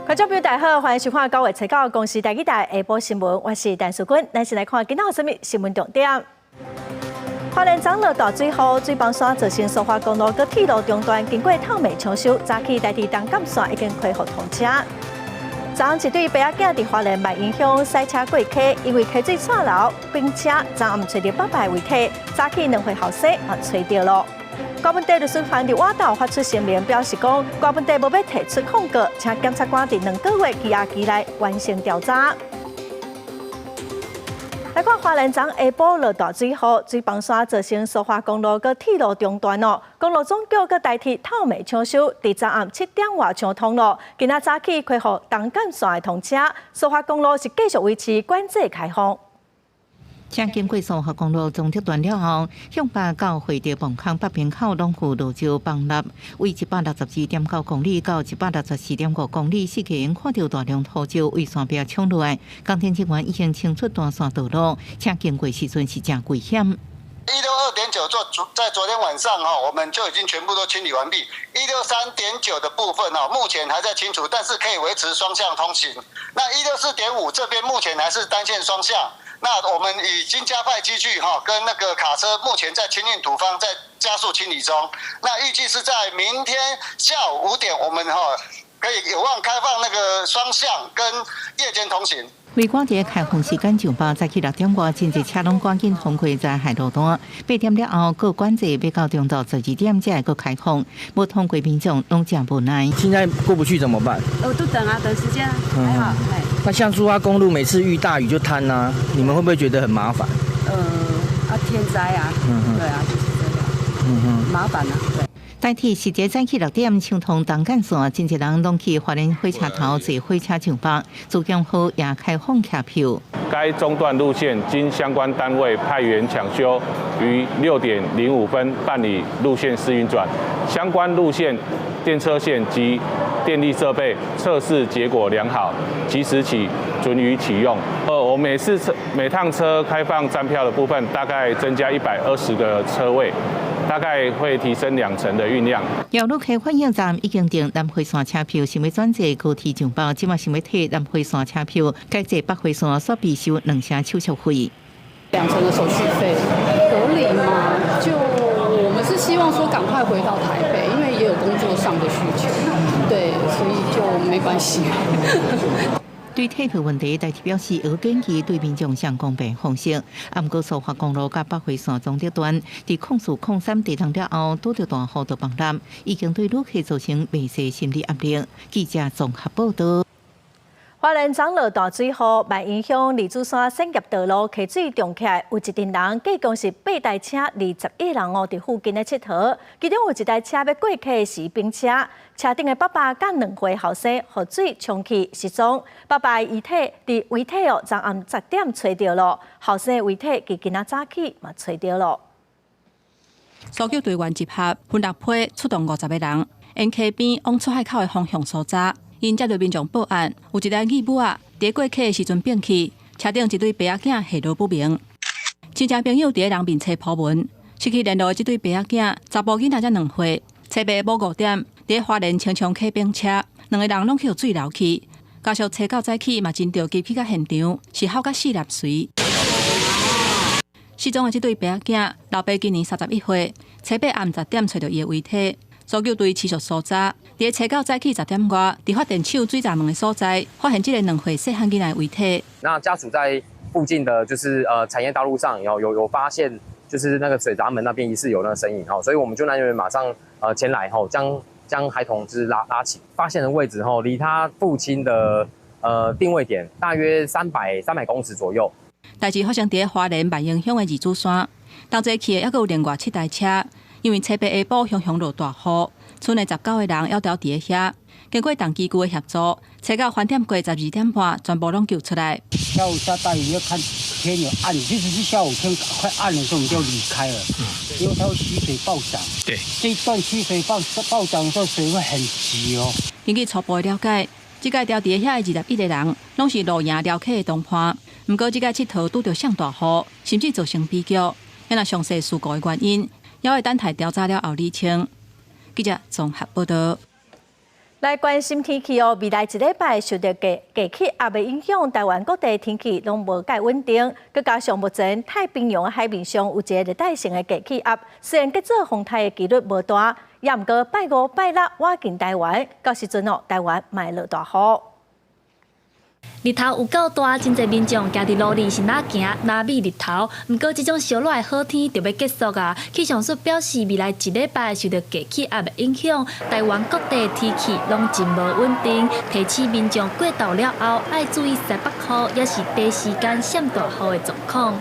觀眾朋友大家好，歡迎收看9月初9公視台語台下晡新聞，我是陳淑君。咱先來看今仔有啥物新聞重點。花蓮昨落大水雨，水崩山造成蘇花公路佮鐵路中斷，經過透暝搶修，早起台鐵東幹線已經恢復通車。昨昏一對爸仔囝佇花蓮萬榮鄉駛車過溪，因為溪水掣流，冰車昨暗揣著爸爸遺體，早起兩歲後生也揣著囉。柯文哲律師團佇外島發出聲明，表示講柯文哲無欲提出控告，請檢察官佇2個月羈押期內完成調查。來看花蓮昨下晡落大水雨，水崩山造成蘇花公路佮鐵路中斷囉。公路總局佮台鐵透暝搶修，佇昨暗7點外搶通囉。今仔早起恢復東幹線的通車，蘇花公路是繼續維持管制開放。車經過蘇花公路中鐵斷了後，向北到惠德磅空北邊口攏有落石崩落，位162.9公里到164.5公里，四個人看著大量土石為山壁衝落來，工程人員已經清出斷線道路，車經過時陣是誠危險。 162.9做在昨天晚上哈，我們就已經全部都清理完畢。163.9的部分哈，目前還在清除，但是可以維持雙向通行。那164.5這邊目前還是單線雙向。那我們已經加派機具哈，跟那個卡車目前在清運土方，在加速清理中。那預計是在明天下午5點，我們哈可以有望開放那個雙向跟夜間通行。為趕佇開放時間上班，早起6點外，真濟車攏趕緊通過災害路段。8點了後，閣管制欲到中晝12點才會閣開放，無通過民眾攏誠無奈。現在過不去怎麼辦？哦，都等啊，等時間啊，還好。那像蘇花公路每次遇大雨就癱啊，你們會不會覺得很麻煩？啊，天災啊，對啊，就是這樣，麻煩啊，對。台鐵實際早起6點搶通東幹線，真濟人攏去花蓮火車頭坐火車上班。自強號也開放車票。該中斷路線經相關單位派員搶修，於6點05分辦理路線試運轉。相關路線電車線及電力設備測試結果良好，即時起准予啟用。我每次車每趟車開放站票的部分，大概增加120個車位。大概會提升2成的運量。有旅客反映站已經訂南迴線車票，想欲轉坐高鐵上班，這馬想欲退南迴線車票，改坐北迴線，煞被收2成手續費。2成的手續費合理嗎？就我們是希望說趕快回到台北，因為也有工作上的需求，對，所以就沒關係。對退票問題，台鐵表示會建議對民眾上公平方式。啊，毋過蘇花公路佮北迴線中德段，佇04、03地動了後，拄著大雨就崩塌，已經對旅客造成袂細心理壓力。記者綜合報道。花蓮昨落大水雨，萬榮鄉二子山產業道路溪水漲起來，有一陣人計共是八台車，21人哦，佇附近咧𨑨迌。其中有一台車欲過溪時冰車，車頂的爸爸佮2歲後生，予水沖去失蹤。爸爸的遺體哦，昨暗10點揣著囉，後生的遺體佇今仔早起嘛揣著囉。搜救隊員集合，分六批出動50個人，沿溪邊往出海口的方向搜查。𪜶接著民眾報案，有一台義母仔佇過溪的時陣變去，車頂一對爸仔囝下落不明。親戚朋友佇人面冊 po 文，失去聯絡的這對爸仔囝，查埔囡仔才2歲。初八晡5點，佇花蓮清松溪冰車，兩个人攏去予水流去。家屬初九早起嘛真著急去到現場，是哭甲四粒隨。失蹤的這對爸仔囝，老爸今年31歲，初八暗10點揣著伊的遺體。搜救隊持續搜查，佇初九早起10點外，佇發電廠水閘門的所在，發現這个2歲細漢囡仔的遺體。那家屬在附近的就是產業道路上有發現，就是那個水閘門那邊疑似有那個身影哦，所以我們救難人員馬上前來吼，將孩童就是拉起，發現的位置吼，離他父親的定位點大約300公尺左右。代誌發生佇花蓮萬榮鄉的二子山，同齊去的猶閣有另外七台車。因為初八下晡雄雄落大雨，村內19個人猶著佇遐。經過同機具的協助，初九翻點過12點半，全部攏救出來。下午下大雨要看天有暗，即使是下午天快暗的時候，我們就離開了，因為它會溪水暴漲。這一段溪水暴漲的時候，水會很急哦。根據初步的了解，這屆牢佇遐的21個人，攏是露營寮客的同伴。毋過這屆𨑨迌拄著上大雨，甚至造成悲劇。若詳細事故的原因，猶會等待調查了後釐清。記者綜合報道。來關心天氣哦，未來一禮拜受著低氣壓的影響，台灣各地天氣攏無蓋穩定。閣加上目前太平洋海面上有一个熱帶性的低氣壓，雖然結做風颱的機率無大，也毋過拜五、拜六倚近台灣，到時陣哦，台灣嘛會落大雨。日頭有夠大，真濟民眾行佇路裡是若行若覕日頭。毋過，這種燒熱的好天就欲結束啊！氣象署表示，未來一禮拜受著低氣壓的影響，台灣各地天氣攏真無穩定。提醒民眾過晝了後，愛注意西北雨，抑是短時間閃大雨的狀況。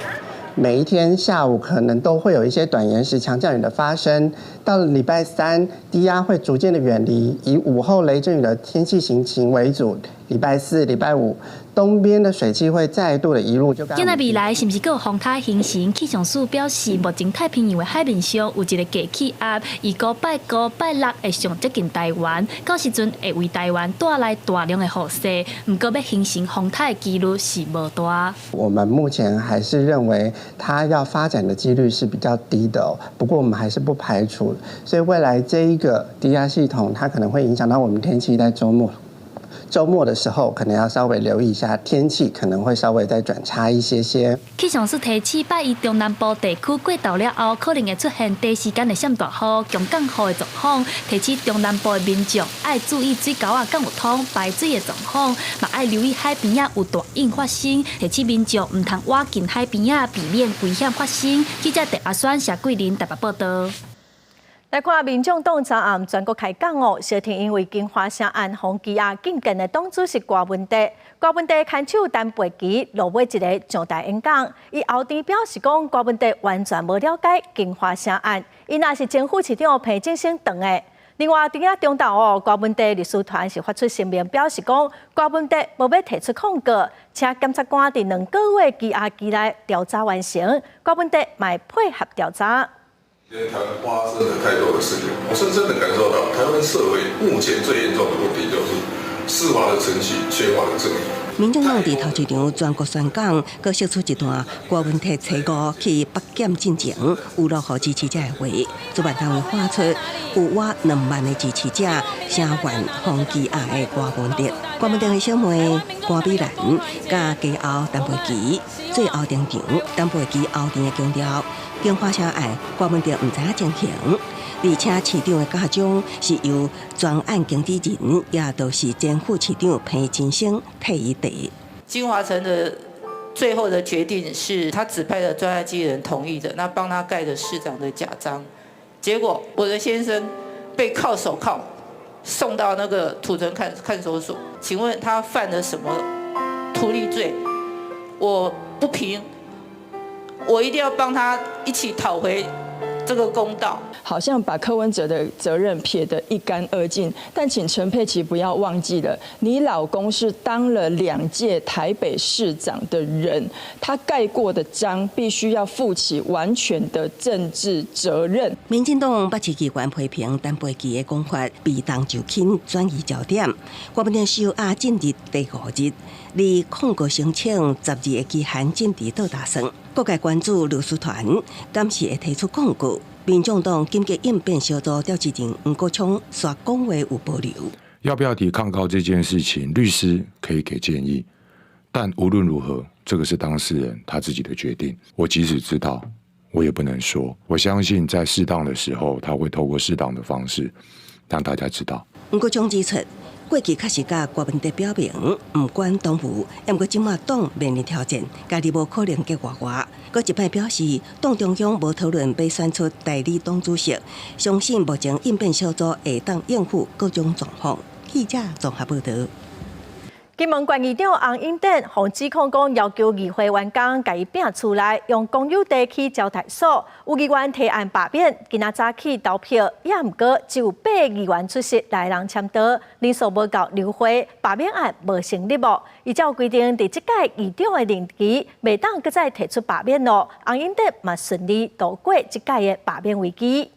每一天下午可能都會有一些短延時強降雨的發生。到了禮拜三，低壓會逐漸的遠離，以午後雷陣雨的天氣情形為主。禮拜四、禮拜五，東邊的水汽會再度的移入。就今仔未來是毋是閣有風颱形成？氣象署表示，目前太平洋的海面上有一个低氣壓，預估拜五、拜六會上接近台灣，到時陣會為台灣帶來大量的雨勢。毋過，欲形成風颱的機率是無大。我們目前還是認為它要發展的幾率是比較低的哦，不過我們還是不排除，所以未來這一個低壓系統，它可能會影響到我們天氣，在週末的時候，可能要稍微留意一下天氣，可能會稍微再轉差一些些。氣象署提醒，拜一中南部地區過晝了後，可能會出現短時間的閃大雨、強降雨的狀況。提醒中南部的民眾愛注意水溝仔敢有通排水的狀況，嘛愛留意海邊仔有大湧發生。提醒民眾毋通倚近海邊仔，避免危險發生。記者鄭阿宣、謝桂林台北報道。來看民眾黨昨暗全國開講哦，相挺因為金華城案予羈押禁見的黨主席郭文哲，郭文哲牽手陳佩琪落尾一个上台演講，伊後天表示講郭文哲完全無了解金華城案，伊若是前副市長彭正聲斷的。另外，佇仔中晝哦，郭文哲律師團是發出聲明，表示講郭文哲無欲提出控告，請檢察官佇2個月羈押期內調查完成，郭文哲嘛會配合調查。今天台灣發生了太多的事情，我深深的感受到，台灣社會目前最嚴重的問題就是司法的程序缺乏了正義。民眾黨佇頭一場全國宣講，閣釋出一段郭文哲初五去北檢進前有落予支持者的話，主辦單位喊出有倚2萬的支持者聲援予羈押的郭文哲。郭文哲的小妹郭美蘭佮家後陳佩琪最後登場，陳佩琪後殿的強調，金華城案郭文哲毋知影情形，而且市長的甲章是由專案經理人，也就是前副市長彭金生替伊遞。京華城的最後的決定是他指派的專案經理人同意的，那幫他蓋的市長的假章，結果我的先生被銬手銬送到那個土城看守所，請問他犯了什麼圖利罪？我不平。我一定要幫他一起討回這個公道。好像把柯文哲的責任撇得一乾二淨，但請陳佩琪不要忘記了，你老公是當了2屆台北市長的人，他蓋過的章必須要負起完全的政治責任。民進黨北市議員批評陳佩琪的講法避重就輕，轉移焦點。郭文哲收押進入第五日，離控告申請12個期限進入倒打算。各界關注律師團，敢是會提出控告？民眾黨緊急應變小組召集人黃國昌煞講話有保留。要不要提抗告這件事情，律師可以給建議，但無論如何，這個是當事人他自己的決定。我即使知道，我也不能說。我相信在適當的時候，他會透過適當的方式讓大家知道。黃國昌指出，過去確實佮郭文哲表明毋管黨務，毋過這馬黨面臨挑戰，家己無可能結外外。閣一擺表示，黨中央無討論欲選出代理黨主席，相信目前應變小組會當應付各種狀況。記者綜合報道。金門縣議長洪英典，予指控講要求議會員工共伊摒厝內，用公有地起招待所。有議員提案罷免，今仔早起投票，也毋過只有八个議員出席來人簽到，人數無夠流會，罷免案無成立無。依照規定，佇這屆議長的任期，袂當閣再提出罷免囉。洪英典嘛順利度過這屆的罷免危機。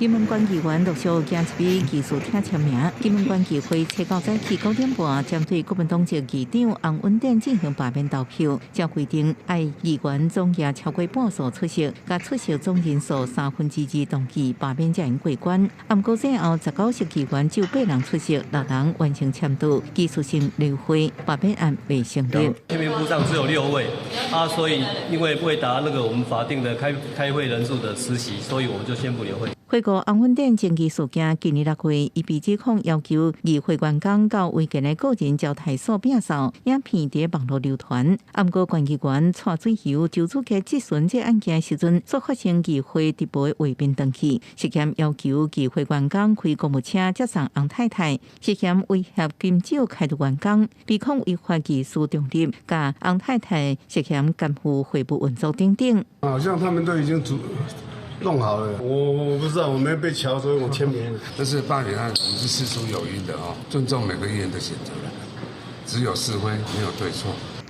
金門縣議員陸續行入去技術廳簽名。金門縣議會初九早起9點半，針對國民黨籍議長洪文典進行罷免投票，照規定愛議員總額超過半數出席，佮出席總人數2/3同意罷免才會過關。毋過最後19席議員只有八人出席，六人完成簽到，技術性流會，罷免案未成立。簽名簿上只有6位，啊，所以因為未達那個我們法定的開會人數的時期，所以我們就宣布流會。回顧洪文典爭議事件，今年6月，伊被指控要求議會員工到違建的個人招待所摒掃，影片佇網路流傳。毋過縣議員蔡水游周子傑質詢這案件時陣，煞發生議會直播畫面斷去，涉嫌要求議會員工開公務車接送洪太太，涉嫌威脅禁酒開除員工，被控違法技術中立，佮洪太太涉嫌干預會務運作等等。好像他們都已經弄好了，我不知道，我沒被喬，所以我簽名。但是罷免案，我們是事出有因的哦，尊重每個議員的選擇，只有是非，沒有對錯。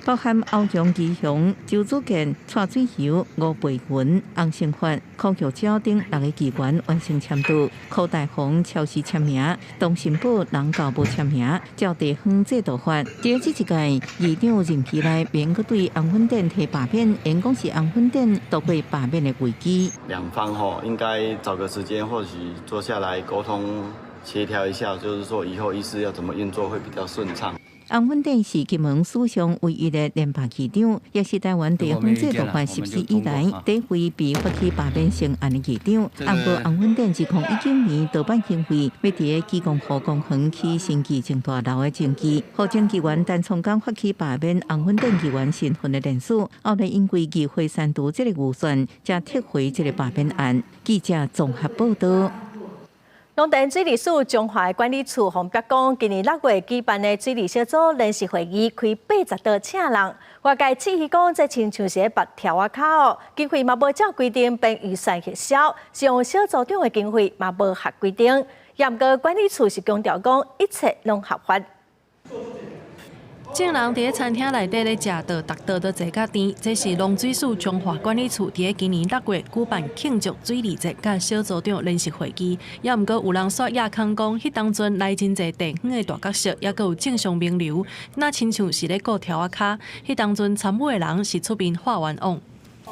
包含歐陽基雄、周子健、蔡水游、吳培雲、洪勝發、柯玉娇等6个議員完成簽到，柯大鴻超時簽名，董新寶人到無簽名，照地方制度法。佇這一屆議長任期內，免閣對洪文典提罷免，因講是洪文典度過罷免的危機。兩方吼應該找個時間，或許坐下來溝通協調一下，就是說以後議事要怎麼運作會比較順暢。洪文典是金門史上唯一的連罷議長，也是台灣地方制度法實施以來第一位被發起罷免成案的議長。毋過洪文典2019年盜版行為，欲佇基隆河公園起新議政大樓的爭議，予前議員陳聰剛發起罷免洪文典議員身份的連署，後來因為議會刪除這個預算，才撤回這個罷免案。記者綜合報道。農田水利署彰化管理處予爆講，今年6月舉辦的水利小組聯席會議，開80桌請人。外界質疑講，這親像是咧拔柱仔跤哦，經費嘛無照規定編預算核銷，使用小組長的經費嘛無合規定。毋過管理處是強調講，一切攏合法。眾人佇咧餐廳內底咧食桌，逐桌都坐甲甜。這是農水署彰化管理處佇咧今年6月舉辦慶祝水利節佮小組長聯席會議。也毋過有人煞掖空講，彼當陣來真濟地方的大角色，抑閣有政商名流，若親像是咧顧柱仔跤。彼當陣參與的人是出面化冤枉。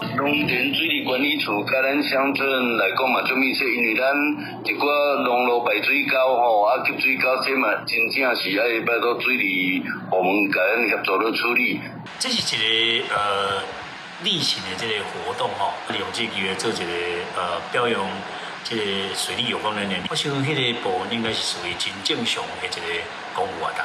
農田水利管理處佮咱鄉鎮來講嘛足密切，因為咱一寡農路排水溝吼，啊給水溝，這嘛真正是愛拜託水利部門共咱協助咧處理。這是一個例行的這個活動吼，利用這個機會做一個表揚這個水利有功人員。我想彼個部分應該是屬於真正常的一個公務活動。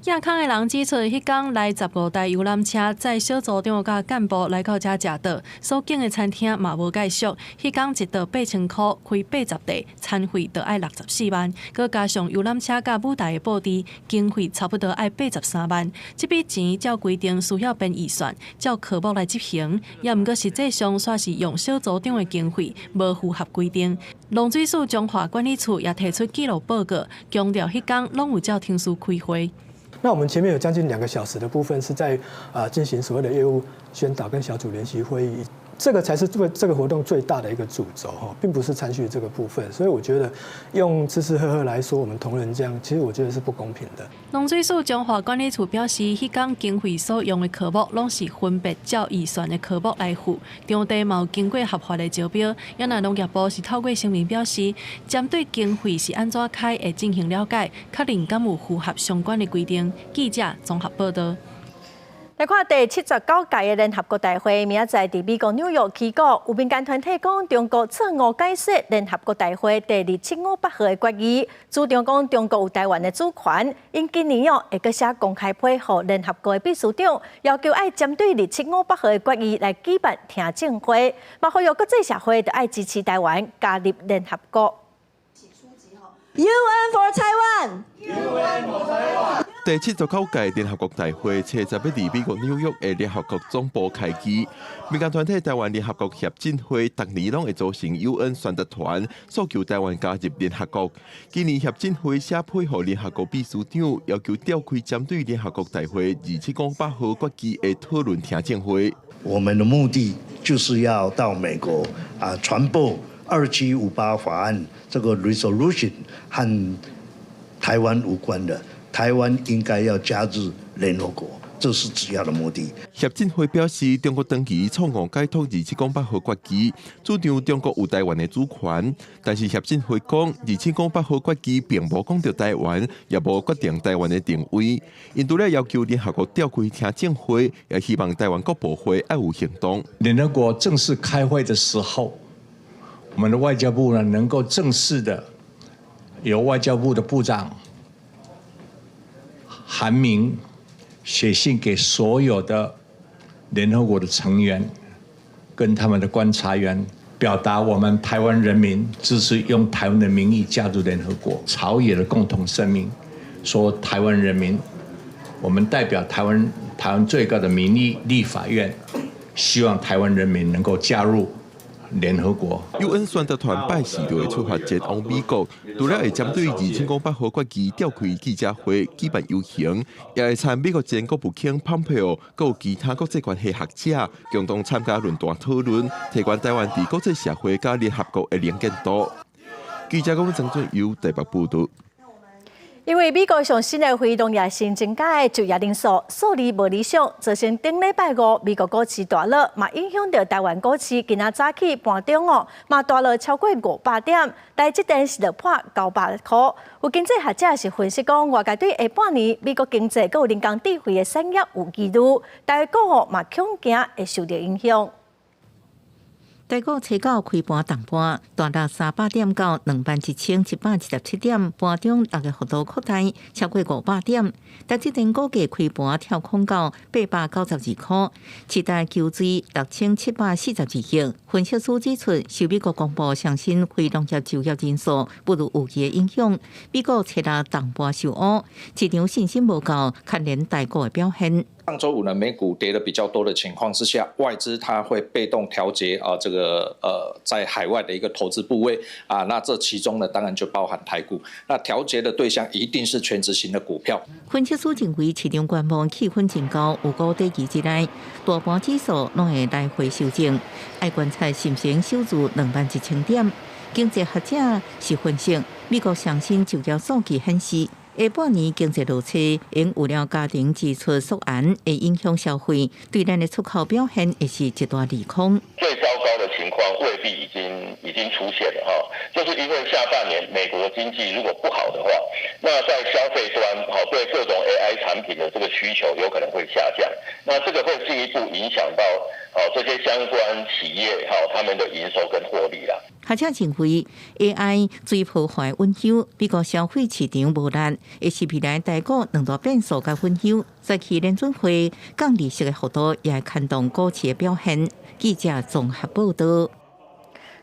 掖空的人指出，彼工來15台遊覽車載小組長佮幹部來到遮食桌，所訂的餐廳嘛無繼續。彼工一桌8000箍，開80塊，餐費就愛64萬，閣加上遊覽車佮舞台的布置，經費差不多愛83萬。這筆錢照規定需要編預算，照科目來執行，也毋過實際上煞是用小組長的經費，無符合規定。農水署彰化管理處也提出記錄報告，強調彼工攏有照程序開會。那我們前面有將近2個小時的部分是在進行所謂的業務宣導跟小組聯席會議，這個才是這個活動最大的一個主軸哈，並不是餐敘這個部分。所以我覺得用吃吃喝喝來說，我們同仁這樣，其實我覺得是不公平的。農水署彰化管理處表示，彼工經費所用的科目攏是分別照預算的科目來付，場地嘛有經過合法的招標。也若農業部是透過聲明表示，針對經費是按怎開，會進行了解，確認敢有符合相關的規定。記者綜合報道。來看第79屆的聯合國大會，明仔載佇美國紐約起鼓。有民間團體講，中國錯誤解釋聯合國大會第2758號的決議，主張講中國有台灣的主權。𪜶今年哦會閣寫公開批予聯合國的秘書長，要求愛針對2758號的決議來舉辦聽證會，嘛呼籲國際社會著愛支持台灣加入聯合國。 UN for Taiwan。 UN for Taiwan。第79屆聯合國大會，初十欲佇美國紐約的聯合國總部開議。民間團體台灣聯合國協進會，逐年攏會組成 UN 宣傳團，訴求台灣加入聯合國。今年協進會寫批予聯合國秘書長，要求召開針對聯合國大會2758號決議的討論聽證會。我們的目的就是要到美國啊，傳播2758法案這個 resolution 和台灣無關的，台灣應該要加入聯合國，這是主要的目的。協進會表示，中國長期錯誤解讀2708號決議，主張中國有台灣的主權。但是協進會講，2708號決議並無講著台灣，也無決定台灣的定位。𪜶除了要求聯合國召開聽證會，也希望台灣國部會愛有行動。聯合國正式開會的時候，我們的外交部呢能夠正式的由外交部的部長韓明寫信給所有的聯合國的成員，跟他們的觀察員，表達我們台灣人民支持用台灣的名義加入聯合國，朝野的共同聲明，說台灣人民，我們代表台灣最高的民意立法院，希望台灣人民能夠加入聯合國。 UN 宣達團拜四就會出發前往美國，除了會針對2708號決議召開記者會、舉辦遊行，也會參美國前國務卿蓬佩奧，閣有其他國際關係學者共同參加論壇討論，提懸台灣佇國際社會佮聯合國的能見度。記者講張俊佑台北報導。因為美國上新的非農業新增加的就業人數數字無理想，造成頂禮拜五美國股市大落，嘛影響著台灣股市。今仔早起盤中哦，嘛大落超過500點，台積電是落破900箍。有經濟學者是分析講，外界對下半年美國經濟閣有人工智慧的產業有疑慮，台股哦嘛恐驚會受著影響。台股初九開盤重盤，大落300點到21,717點，盤中六个幅度擴大超過500點。台積電股價開盤跳空到892塊，期待求追6742億。分析師指出，受美國公布上新非農業就業人數不如預期的影響，美股初六重盤受烏，市場信心無夠，牽連台股的表現。上周五呢，美股跌得比較多的情況之下，外資它會被動調節啊，這個在海外的一個投資部位啊，那這其中呢，當然就包含台股。那調節的對象一定是權值型的股票。分析師認為，市場觀望氣氛真高，預估短期之內，大盤指數攏會來回修正，愛觀察是毋是守住21,000點。經濟學者是分析，美國上新就業數據顯示，下半年經濟落差，因有了家庭支出縮減，會影響消費，對咱的出口表現會是一大利空。最糟糕的情況未必已經出現了哈，就是因為下半年美國經濟如果不好的話，那在消費端，哈對各種 AI 產品的這個需求有可能會下降，那這個會進一步影響到，好這些相關企業，哈他們的營收跟獲利啦。學者認為 AI 追破壞隱憂，美國消費市場無力，會是未來台股兩大變數佮隱憂。再去聯準會降利息的幅度也會牽動股市的表現。記者綜合報導。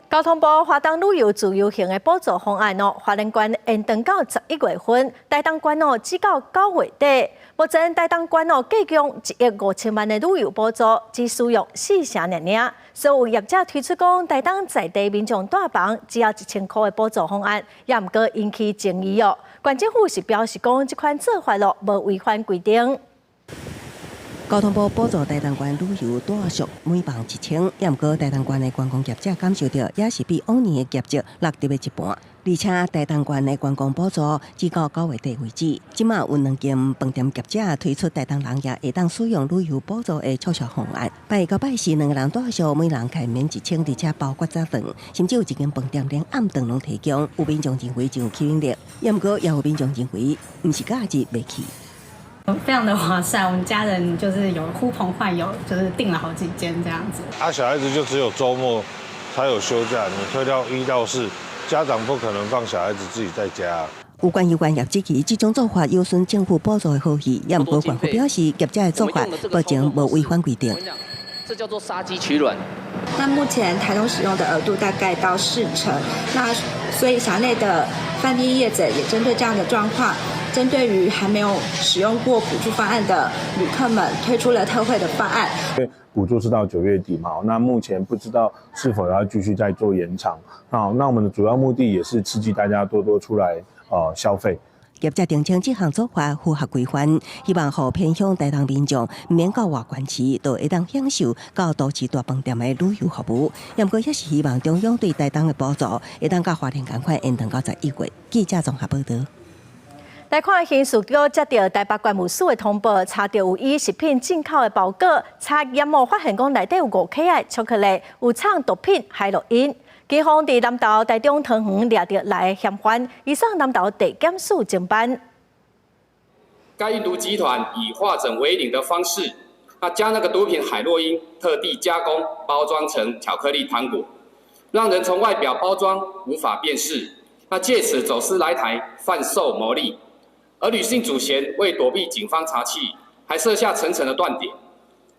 交通部花東旅遊自由行的補助方案哦，花蓮縣延長到11月份，台東縣哦只到9月底。目前台東縣哦計共1億5千萬的旅遊補助，只使用四成爾爾。所以有業者推出講，台東在地民眾蹛房只要1000箍的補助方案，也毋過引起爭議哦。縣政府是表示講，這款做法咯無違反規定。交通部補助台東縣旅遊住宿每房1000，也毋過台東縣的觀光業者感受著，也是比往年的業績落跌了一半。而且台東縣的觀光補助只到9月底為止，這馬有兩間飯店業者推出台東人也會當使用旅遊補助的促銷方案。拜二到拜四兩个人住宿，每人開免1000，而且包括早頓，甚至有一間飯店連暗頓攏提供。有民眾認為真有吸引力，也毋過也有民眾認為毋是假日袂去。非常的划算，我們家人就是有呼朋喚友，就是訂了好幾間這樣子。啊，小孩子就只有週末才有休假，你推掉一到四，家長不可能放小孩子自己在家。有關有關業者這種做法有損政府補助的好意，也毋過縣府表示業者的做法目前無違反規定。這叫做殺雞取卵。那目前台東使用的額度大概到4成，那所以轄內的飯店業者也針對這樣的狀況。針對於還沒有使用過補助方案的旅客們，推出了特惠的方案。因為補助是到9月底嘛，那目前不知道是否要繼續再做延長。好，那我們的主要目的也是刺激大家多多出來消費。業者澄清這項做法符合規範，希望予偏鄉台東民眾毋免到外縣市，就會當享受到都市大飯店的旅遊服務。毋過也是希望中央對台東的補助會當佮花蓮仝款延長到11月。記者綜合報道。來看刑事局接到台北關務署的通報，查著有以食品進口的包裹查驗後，發現講內底有5克的巧克力，有藏毒品海洛因。警方佇南投、台中、桃園掠著六个嫌犯，移送南投地檢署偵辦。該運毒集團以化整為零的方式，啊，將那個毒品海洛因特地加工包裝成巧克力糖果，讓人從外表包裝無法辨識。那借此走私來台販售牟利。而呂姓主嫌為躲避警方查緝，還設下層層的斷點，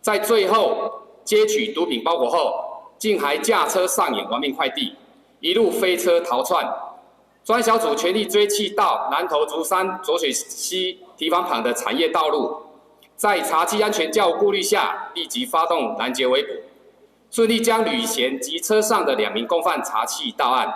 在最後接取毒品包裹後，竟還駕車上演亡命快遞，一路飛車逃竄。專小組全力追緝到南投竹山濁水溪堤防旁的產業道路，在查緝安全較無顧慮下，立即發動攔截圍捕，順利將呂賢及車上的兩名共犯查緝到案。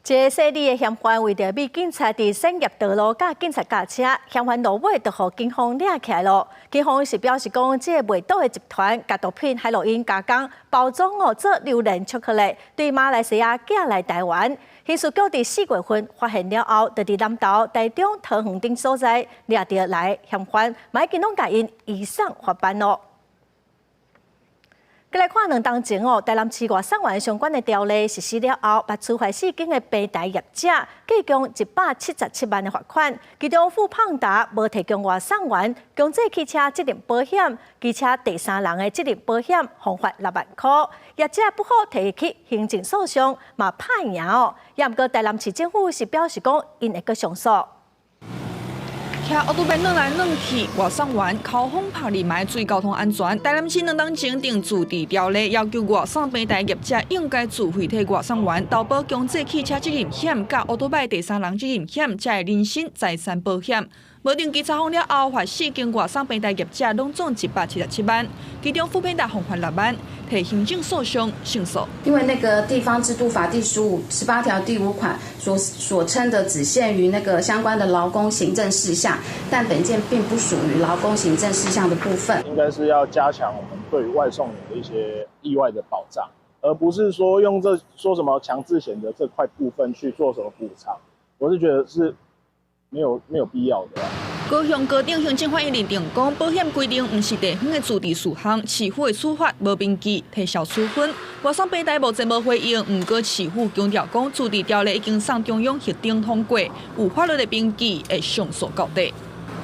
一个細膩的嫌犯為著避警察佇產業道路佮警察軋車，嫌犯落尾就予警方掠起來囉。警方是表示講，這个賣毒的集團共毒品海洛因加工包裝哦，做榴蓮巧克力，對馬來西亞寄來台灣。刑事局佇4月份發現了後，就佇南投、台中、桃園等所在掠著來嫌犯，嘛已經攏共𪜶移送法辦囉。閣來看兩冬前哦，台南市外送員相關的條例實施了後，捌處罰四間的平台業者，計共177萬的罰款。其中富胖達無提供外送員強制汽車責任保險，機車第三人的責任保險，罰款6萬箍。業者不服提起行政訴訟，嘛拍贏哦。也毋過台南市政府是表示講，𪜶會閣上訴。騎歐都掰轉來轉去，外送員口風拍裡嘛注意交通安全。台南市兩冬前訂自治條例，要求外送平台業者應該自費替外送員投保強制汽車責任險，佮歐都擺第三人責任險，才會人身財產保險。無定期查訪了後，罰四間外送平台業者攏總177萬，其中富胖達罰款6萬，提行政訴訟勝訴。因為那個地方制度法第18條第5款所稱的只限於那個相關的勞工行政事項，但本件並不屬於勞工行政事項的部分。應該是要加強我們對外送員的一些意外的保障，而不是說用這說什麼強制險的這塊部分去做什麼補償。我是覺得是沒有必要的。高雄高等行政法院認定講，保險規定毋是地方的自治事項，市府的處罰無憑據，撤銷處分。外送平台目前無回應，毋過市府強調講，自治條例已經送中央核定通過，有法律的憑據會上訴到底。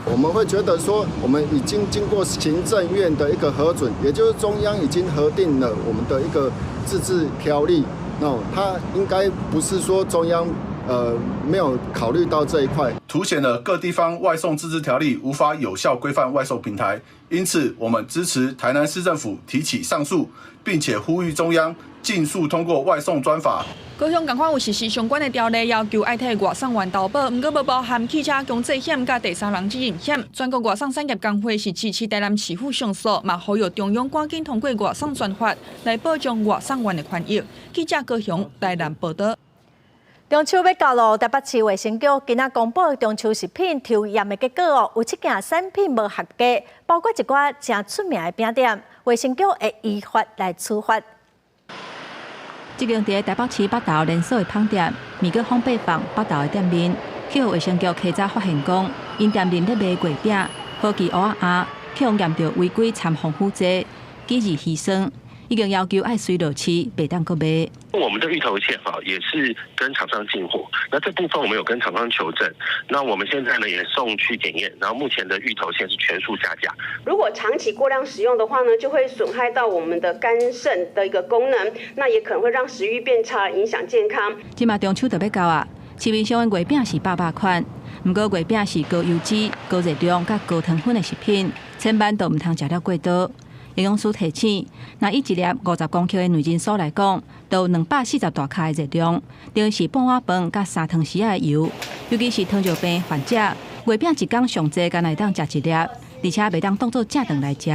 我們會覺得說，我們已經經過行政院的一個核准，也就是中央已經核定了我們的一個自治條例，那它應該不是說中央沒有考慮到這一塊，凸顯了各地方外送自治條例無法有效規範外送平台，因此我們支持台南市政府提起上訴，並且呼籲中央盡速通過外送專法。高雄仝款有實施相關的條例，要求愛替外送員投保，毋過無包含汽車強制險佮第三人責任險。全國外送產業工會是支持台南市府上訴，嘛呼籲中央趕緊通過外送專法來保障外送員的權益。記者高雄台南報道。中秋欲到囉，台北市衛生局今仔公布中秋食品抽驗的結果哦，有七件產品無合格，包括一寡誠出名的餅店，衛生局會依法來處罰。這間佇台北市北投連鎖的麭店，麵閣方伯坊北投的店面，去予衛生局稽查發現講，𪜶店內咧賣月餅、好奇芋仔，去予驗著違規摻防腐劑、記字烯酸。已經要求愛隨落市，袂當閣賣。我們的芋頭餡哈也是跟廠商進貨，那這部分我們有跟廠商求證，那我們現在呢也送去檢驗，然後目前的芋頭餡是全數下架。如果長期過量食用的話呢，就會損害到我們的肝腎的一個功能，那也可能會讓食慾變差，影響健康。這馬中秋就欲到啊，市面上的月餅是百百款，毋過月餅是高油脂、高熱量佮高糖分的食品，千萬都毋通食了過多。營養師提醒，若以一粒50公克的內仁酥來講，就有240大卡的熱量，等於是半碗飯佮3湯匙的油。尤其是糖尿病患者，月餅一工上濟干焦會當食一粒，而且袂當當做正頓來食。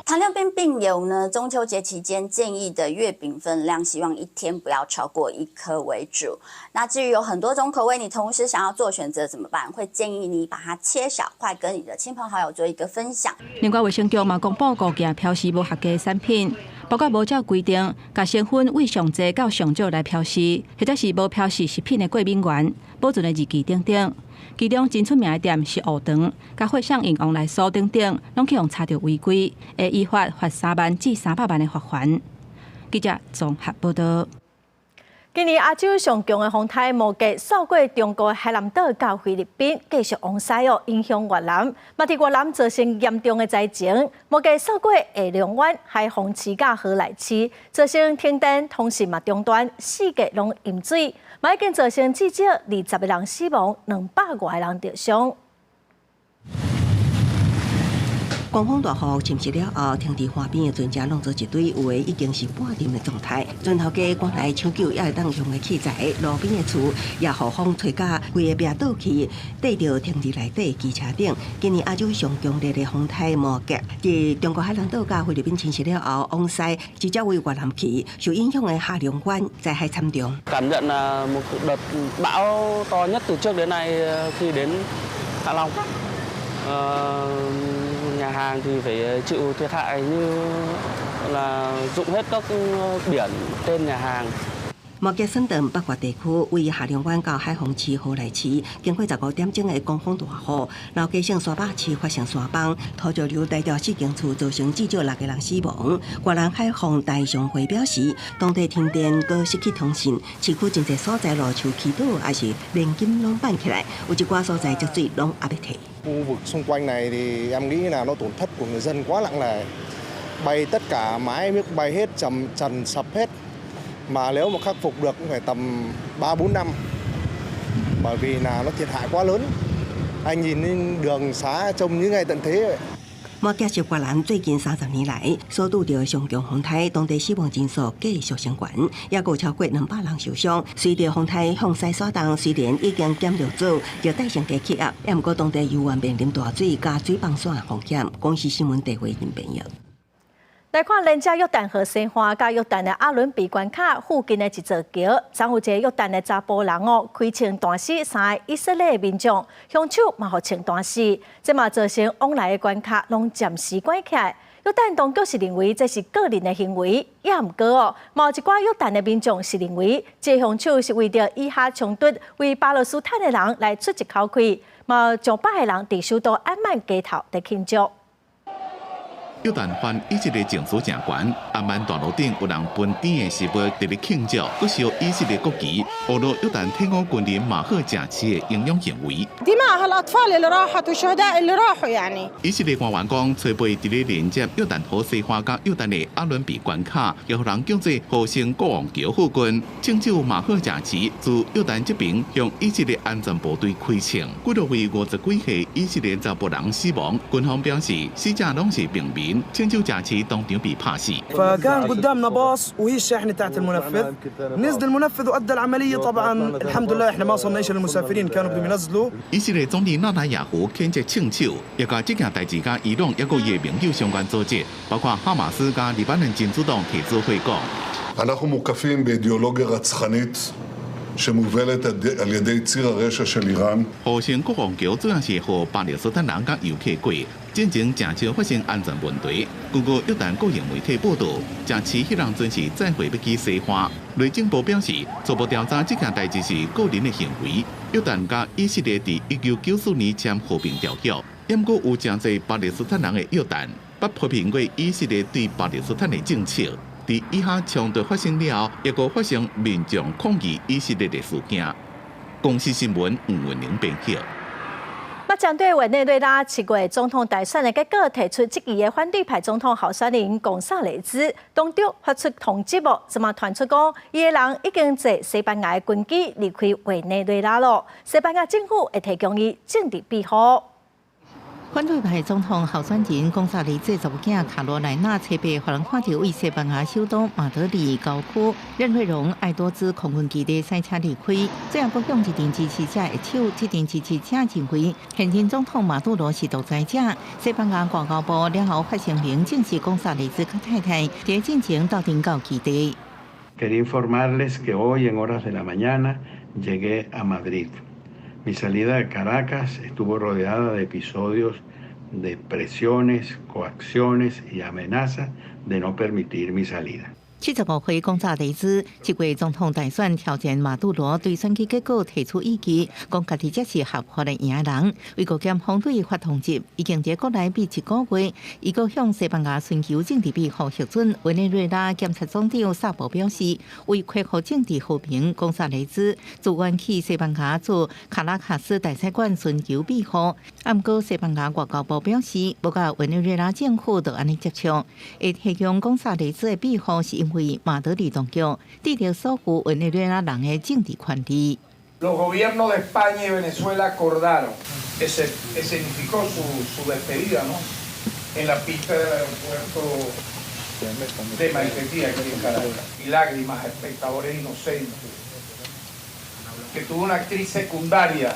糖尿病病友呢，中秋節期間建議的月餅分量，希望一天不要超過一顆為主。那至於有很多種口味，你同時想要做選擇怎麼辦？會建議你把它切小塊，跟你的親朋好友做一個分享。另外，衛生局嘛公布五件標示無合格的產品，包括無照規定，共成分為上濟到上少來標示，或者是無標示食品的過敏原、保存的日期等等。其中真出名的店是芋糖、佮血上用旺來酥等等，攏去予查著違規，會依法罰3萬至300萬的罰鍰。記者綜合報道。今年亞洲上強的風颱摩羯掃過中國海南島到菲律賓，繼續往西哦，影響越南，嘛佇越南造成嚴重的災情。摩羯掃過下龍灣、海防市佮河內市，造成停電、通訊嘛中斷，四界攏淹水，嘛已經造成至少20個人死亡，200外個人著傷。狂風大雨侵襲了後，停佇岸邊的船隻攏做一堆，有的已經是半沉的狀態。船頭家趕來搶救，猶會當用的器材，路邊的厝也予風吹甲規个壁倒去，綴著停佇內底機車頂。今年亞洲上強烈的風颱摩羯，佇中國海南島佮菲律賓侵襲了後，往西直接對越南去，受影響的下龍灣災害慘重。 Cảm nhận là một đợt bão to nhất từ trước đến nay khi đến Hạ Long. Nhà hàng thì phải chịu thiệt hại như là rụng hết các biển tên nhà hàng. 摩羯損斷北越地區，位下龍灣到海防市河內市，經過15點鐘的狂風大雨，老家省沙壩市發生山崩，土石流帶掉四間厝，造成至少六個人死亡。越南海防大商會表示，當地停電、閣失去通訊，市區真濟所在路樹起倒，抑是連筋攏板起來，有一寡所在積水攏猶欲退。 Khu vực xung quanh này thì em nghĩ là nó tổn thất của người dân quá nặng nề, bay tất cả mái miếc bay hết, trầm trần sập hết. Mà nếu mà khắc phục được cũng phải tầm 3 4 năm. Bởi vì là nó thiệt hại quá lớn. Anh nhìn đường xá trông như ngày tận thế vậy. 摩羯是越南最近30年來所拄著上強風颱，當地死亡人數繼續升懸，抑閣有超過200人受傷。隨著風颱向西徙動，雖然已經減弱做熱帶性低氣壓，抑毋過當地猶原面臨大水佮水崩山風險。公視新聞地會人編譯。來看連接約旦河西岸佮約旦的阿倫比關卡附近的一座橋，昨有一個約旦的查埔人哦，開槍彈死三个以色列民眾，兇手嘛予槍彈死，這嘛造成往來的關卡攏暫時關起來。約旦當局是認為這是個人的行為，抑毋過哦，嘛有一寡約旦的民眾是認為，這兇手是為著以哈衝突為巴勒斯坦的人來出一口氣，嘛有上百个人佇首都安曼街頭佇慶祝。約旦反以色列情緒誠懸，安曼大路頂有人分甜的食物佇咧慶祝，閣燒以色列國旗，侮辱約旦退伍軍人馬赫賈奇的英勇行為。 دماء هالأطفال اللي راحت والشهداء اللي راحوا يعني。以色列官員講，初八佇咧連接約旦河西岸佮約旦的阿倫比關卡，予人叫做和生國王橋附近，槍手馬赫賈奇自約旦這邊向以色列安全部隊開槍，幾落位50幾歲以色列查埔人死亡。軍方表示，死者攏是平民。槍手賈奇當場被拍死。 فكان قدامنا باص وهي الشاحنه تاعت المنفذ، نزل المنفذ وادى العمليه. طبعا الحمد لله احنا ما وصلنا شيء للمسافرين، كانوا بدهم ينزلوا。以色列總理納坦雅胡譴責槍手，也共這件代誌佮伊朗抑閣伊的盟友相關組織，包括哈馬斯佮黎巴嫩真主黨提出會講。 אנחנו מוקפים באידיאולוגיה רצחנית שמובלת על ידי ציר הרשע של איראן。和生國王橋主要是予巴勒斯坦人佮遊客過，進前誠常發生安全問題。根據約旦國營媒體報導，賈奇彼當陣是載貨欲去西岸。內政部表示，初步調查這件代誌是個人的行為。約旦佮以色列佇1994年簽和平條約，毋過有誠濟巴勒斯坦人的約旦，捌批評過以色列對巴勒斯坦的政策。佇以哈衝突發生了後，抑閣發生民眾抗議以色列的事件。公視新聞吳文玲編譯。目前對委內瑞拉7月總統大選的結果提出質疑的反對派總統候選人貢薩雷茲，當局發出通緝哦，這馬傳出講，伊的人已經坐西班牙的軍機離開委內瑞拉囉。西班牙政府會提供伊政治庇護。反對派總統候選人貢薩雷茲查某囝卡羅萊納初八，予人看著對西班牙首都馬德里郊區任內容愛多茲空軍基地駛車離開，最後閣向一陣支持者握手。這陣支持者認為現任總統馬杜羅是獨裁者。西班牙外交部了後發聲明證實貢薩雷茲佮太太佇進前鬥陣到基地。 Quería informarles que hoy en horas de la mañana llegué a Madrid. Mi salida de Caracas estuvo rodeada de episodios de presiones, coacciones y amenazas de no permitir mi salida. 75歲貢薩雷茲，這月總統大選挑戰馬杜羅，對選舉結果提出異議，講家己才是合法的贏人。美國檢方對伊發通緝，已經佇國內秘一個月，伊閣向西班牙尋求政治庇護核准。委內瑞拉檢察總長薩博表示，為恢復政治和平，貢薩雷茲自願去西班牙駐卡拉卡斯大使館尋求庇護。毋過西班牙外交部表示，無佮委內瑞拉政府就按呢接觸，會提供貢薩雷茲的庇護是因為馬德里當局致力守護委內瑞拉人的政治權利。 Los gobiernos de España y Venezuela acordaron, escenificó su despedida, ¿no?, en la pista del aeropuerto de Maiquetía, aquí en Caracas. Y lágrimas, espectadores inocentes. Que tuvo una actriz secundaria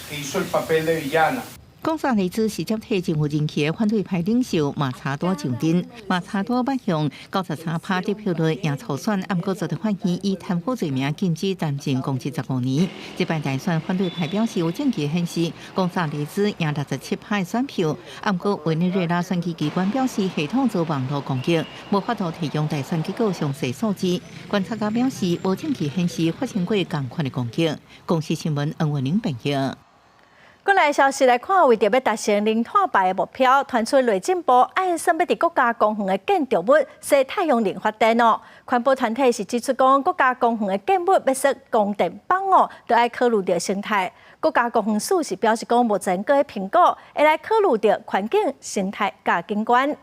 que hizo el papel de villana. 貢薩雷茲是接替真有人氣的反對派領袖馬查多上陣。馬查多捌用93%得票率贏初選，毋過遭到法院以貪腐罪名禁止擔任公職15年。這擺大選，反對派表示有證據顯示貢薩雷茲贏67%的選票，毋過委內瑞拉選舉機關表示系統遭網路攻擊，無法度提供大選結果詳細數字。觀察家表示，無證據顯示發生過仝款的攻擊。公視新聞黃文玲編譯。國內消息來看，為著欲達成零碳排的目標，傳出內政部按算欲佇國家公園的建築物設太陽能發電哦。環保團體是指出講，國家公園的建物欲設光電板哦，著愛考慮著生態。國家公園署是表示講，目前閣咧評估，會來考慮著環境、生態佮景觀。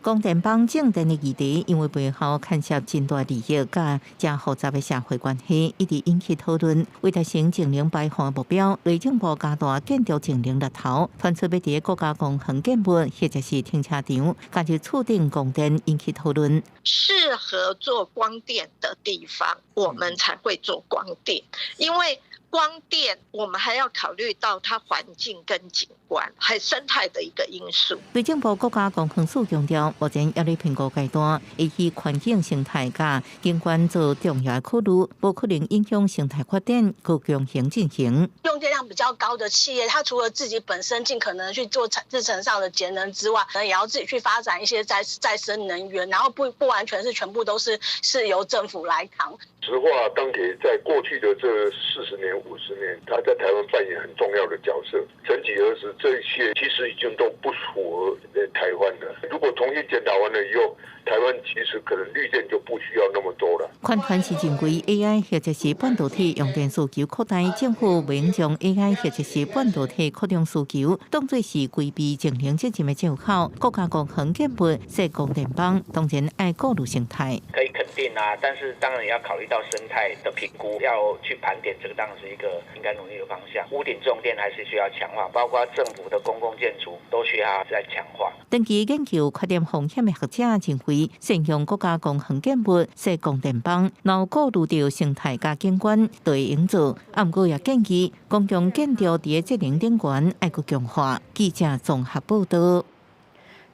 光電板種電的議題，因為背後牽涉真大利益，佮誠複雜的社會關係，一直引起討論。為達成淨零排放的目標，內政部加大建築淨零力頭，傳出欲佇國家公園建物或者是停車場，加入厝頂供電，引起討論。適合做光電的地方，我們才會做光電，因為光電我們還要考慮到它環境跟景觀，還生態的一個因素。內政部國家公園署強調，目前猶咧評估階段，會以環境生態佮景觀做重要的考慮，無可能影響生態發展，閣強行進行。用電量比較高的企業，它除了自己本身盡可能去做製程上的節能之外，也要自己去發展一些再生能源，然後不完全是全部都是由政府來扛。石化鋼鐵在過去的這40年、50年，它在台灣扮演很重要的角色。曾幾何時，這些其實已經都不符合台灣了。如果重新檢討完了以後，台灣其實可能綠電就不需要那麼多了。環團是認為 AI 或者是半導體用電需求擴大，政府袂用將 AI 或者是半導體擴張需求當作是規避淨零責任的借口。國家公園建物設光電板，當然愛顧慮生態。可以肯定啊，但是當然也要考慮到生態的評估，要去盤點這個當然是一個應該努力的方向。屋頂種電還是需要強化，包括政府的公共建築都需要再強化。長期研究缺電風險的學者認為，善用國家公園建物設光電板，然後顧慮著生態佮景觀，就會用做。啊，毋過也建議公共建築佇節能頂懸愛閣強化。記者綜合報導。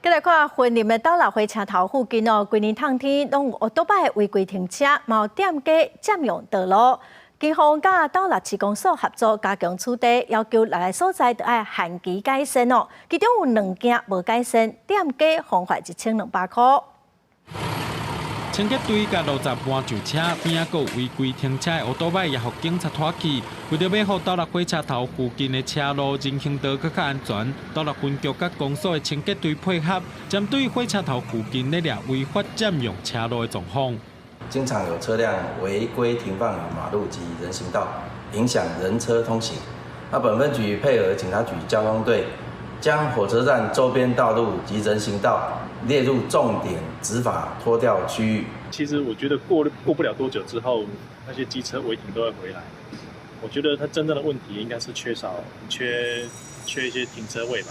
繼來看雲林的斗六火車頭附近哦，規年冬天攏有歐多擺違規停車，嘛有店家佔用道路。警方佮斗六市公所合作，加強取締，要求六个所在都愛限期改善哦。其中有兩件無改善，店家罰款1200塊。清潔隊佮路閘搬上車，邊仔閣有違規停車的歐多擺也予警察拖去。為著欲予斗六火車頭附近的車路人行道閣較安全，斗六分局佮公所的清潔隊配合，針對火車頭附近咧掠違法佔用車路的狀況。經常有車輛違規停放於馬路及人行道，影響人車通行。那本分局配合警察局交通隊，將火車站周邊道路及人行道列入重點執法拖吊區域。其實我覺得過不了多久之後，那些機車違停都會回來。我覺得它真正的問題應該是缺少缺缺一些停車位吧。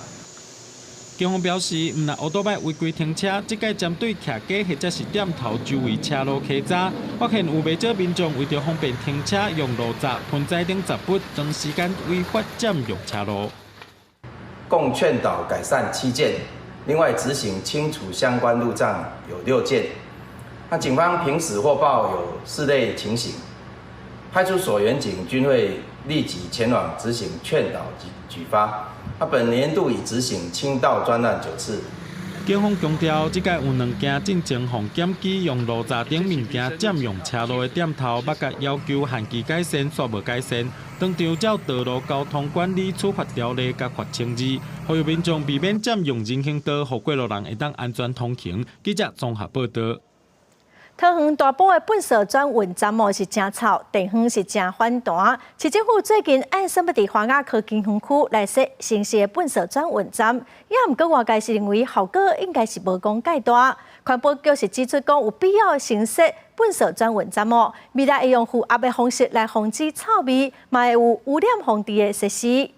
警方表示，毋但烏多擺違規停車，這擺針對徛家或者是店頭周圍車路稽查，發現有袂少民眾為著方便停車，用路閘、盆栽等雜物，長時間違法佔用車路。共勸導改善七件，另外執行清除相關路障有六件。那警方平時獲報有四類情形，派出所員警均會立即前往執行勸導及舉發。那本年度已執行清道專案九次。警方強調，這擺有兩件進前予檢舉用路閘等物件佔用車路的店頭，捌共要求限期改善，煞無改善。當場照道路交通管理處罰條例共罰千二，呼籲民眾避免佔用人行道，予過路人會當安全通行。記者綜合報道。桃園大埔的糞埽轉運站哦是誠臭，地方是誠反彈。市政府最近按算欲佇花雅科技園區來設新式的糞埽轉運站，也毋過外界是認為效果應該是無講蓋大。環保局是指出講有必要新設糞埽轉運站哦，未來會用負壓的方式來防止臭味，嘛會有污染防治的設施。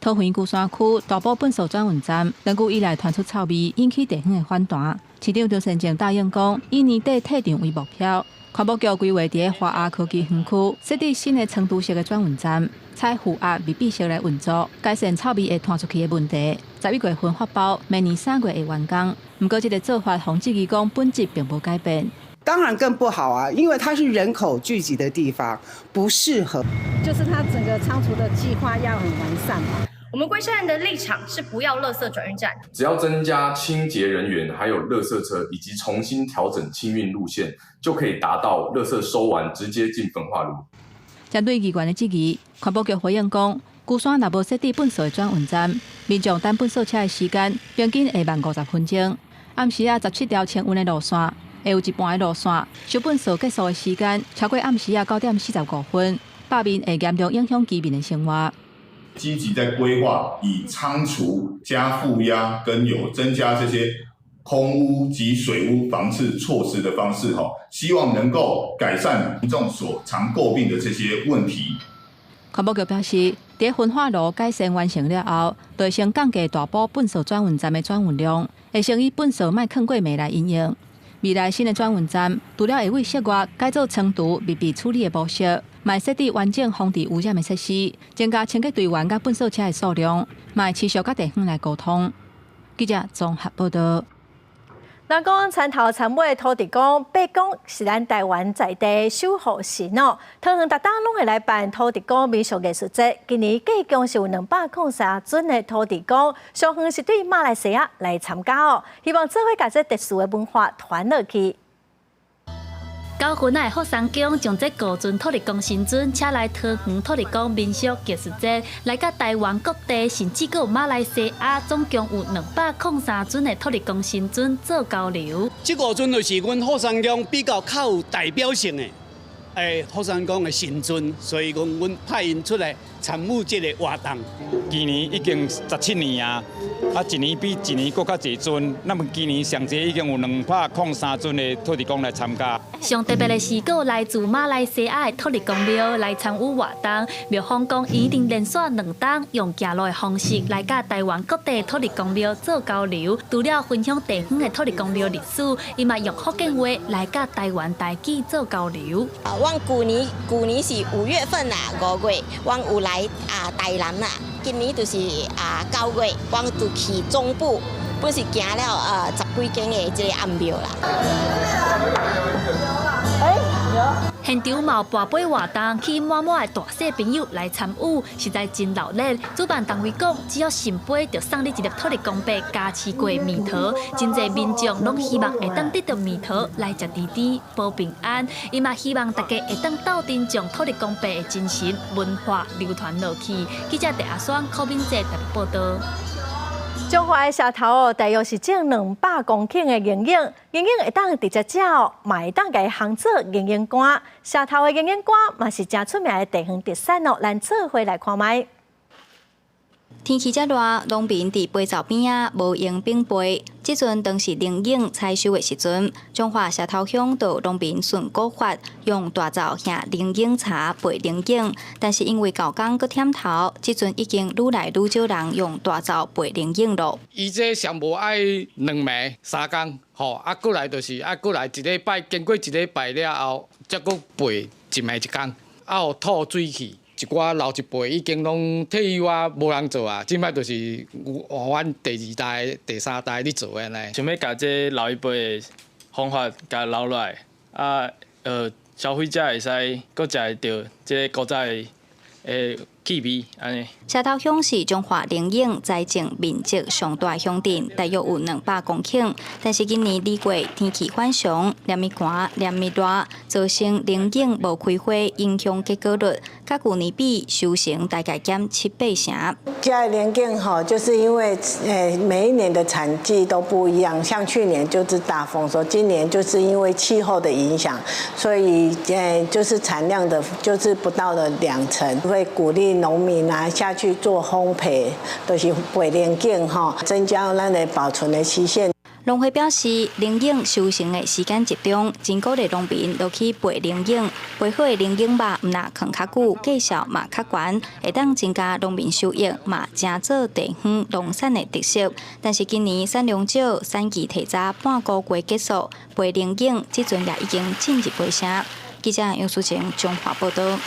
桃園龜山區大埔糞埽轉運站，長久以來傳出臭味，引起地方的反彈。市長張善政答應講，以年底退場為目標。環保局規劃佇花雅科技園區設置新的倉儲式的轉運站，採負壓密閉式來運作，改善臭味會傳出去的問題。11月份發包，明年3月會完工。毋過，這个做法，予質疑講本質並無改變。當然更不好啊，因為它是人口聚集的地方，不適合。就是它整個倉儲的計劃要很完善嘛。我們龜山人的立場是不要垃圾轉運站，只要增加清潔人員，還有垃圾車，以及重新調整清運路線，就可以達到垃圾收完直接進焚化爐。針對議員的質疑，環保局回應講，龜山若無設置糞埽轉運站，民眾等糞埽車的時間平均會慢50分鐘。暗時仔17條清運的路線，會有一半的路線收糞埽結束的時間超過暗時仔9點45分，罷面會嚴重影響居民的生活。積極在規劃以倉儲加負壓跟有增加這些空污及水污防治措施的方式，吼，希望能夠改善民眾所常詬病的這些問題。環保局表示，佇焚化爐改善完成了後，就會先降低大埔糞埽轉運站的轉運量，會先以糞埽莫囥過暝來營運。未來新的轉運站，除了會對室外改做倉儲密閉處理的模式，嘛設置完整防治污染的設施，增加清潔隊員佮糞埽車的數量，嘛持續佮地方來溝通。記者綜合報道。人講田頭田尾土地公，伯公是咱台灣在地守護神哦。桃園逐冬攏會來辦土地公民俗藝術節，今年計共是有203尊的土地公，上遠是對馬來西亞來參加哦。希望做伙共這特殊的文化傳落去。九份仔的福山宮將這五尊土地公神尊請來桃園土地公民俗藝術節，來佮台灣各地，甚至閣有馬來西亞，總共有203尊的土地公神尊做交流。這五尊就是阮福山宮比較較有代表性的，福山宮的神尊，所以講阮派𪜶出來參與這个活動。今年已經17年啊，一年比一年閣較濟尊。那麼今年上濟已經有203尊的土地公來參加。上特別的是，閣有來自馬來西亞的土地公廟來參與活動。廟方講，一定連續兩冬用行路的方式來佮台灣各地土地公廟做交流。除了分享地方的土地公廟歷史，伊嘛用福建話來佮台灣台語做交流。阮舊年是5月份啦，5月，阮有來台南啦。今年就是9月，阮就去中部，本是行了十幾間的這个暗廟啦。現場嘛有跋杯活動，吸引滿滿的大細朋友來參與，實在真熱鬧。主辦單位講，只要聖杯就送你一粒土地公伯加持過的蜜桃，真濟民眾攏希望會當得著蜜桃來食甜甜保平安。伊嘛希望大家會當鬥陣將土地公伯的精神文化流傳落去。記者鄭阿雙、柯敏哲台北報導。彰化的社頭哦，大約是種200公頃的銀耳，銀耳會當直接食哦，嘛會當共伊烘做銀耳乾。社頭的銀耳乾嘛是誠出名的地方特產哦，咱做伙來看覓。天氣遮熱，農民佇肥皂邊仔無閒反被，這陣當是龍眼採收的時陣，彰化社頭鄉就農民順古法，用大灶瓦龍眼茶焙龍眼，但是因為猴工閣忝頭，這陣已經愈來愈少人用大灶焙龍眼囉。伊這上無愛兩暝三工，吼，啊，過來就是啊，過來一禮拜，經過一禮拜了後，才閣焙一暝一工，啊，予吐水去。一寡老一輩已經攏退休啊，無人做啊。這擺就是阮第二代、第三代咧做的呢。想欲共這老一輩的方法共留落來，啊，消費者會使閣食會著這個古早的氣味按呢。社頭鄉是彰化龍眼栽種面積上大鄉鎮，大約有200公頃。但是今年2月天氣反常，連日寒，連日熱，造成龍眼無開花，影響結果率，佮舊年比收成大概減七八成。這龍眼吼，就是因為每一年的產季都不一樣，像去年就是大豐收，今年就是因為氣候的影響，所以就是產量的，就是不到了兩成，會鼓勵農民啊下去做烘焙，就是焙龍眼吼，增加咱的保存的期限。農會表示，龍眼收成的時間集中，真鼓勵農民落去焙龍眼，焙好的龍眼肉毋但囥較久，價數嘛較懸，會當增加農民收益，嘛成做地方農產的特色。但是今年產量少，產季提早半個月結束，焙龍眼這陣也已經進入尾聲。記者楊淑晴彰化報導。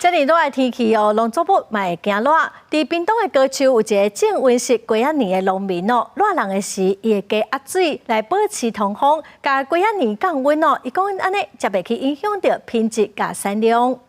這爾熱的天氣哦，農作物嘛會驚熱。佇屏東的高丘有一个種溫室瓜仔暝的農民哦，熱人的時，伊會加壓水來保持通風，共瓜仔暝降溫哦。伊講按呢，才袂去影響著品質佮產量。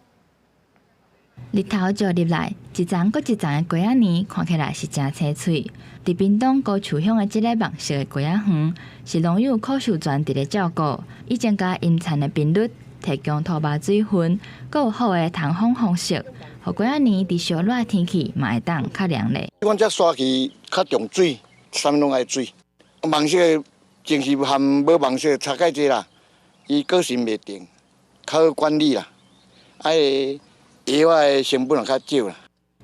日頭照入來，一層閣一層的瓜仔暝看起來是誠青翠。佇屏東高樹鄉的這个網室的瓜仔園，是農友柯秀全佇咧照顧，以增加茵蠶的頻率。提供土壤水分，閣有好的通風方式，予瓜仔暝佇燒熱的天氣嘛會當較涼咧。阮這沙區較重水，啥物攏愛水。網室的種是和無網室差蓋濟啦，伊個性袂定，較好管理啦，啊，藥仔的成本也較少啦。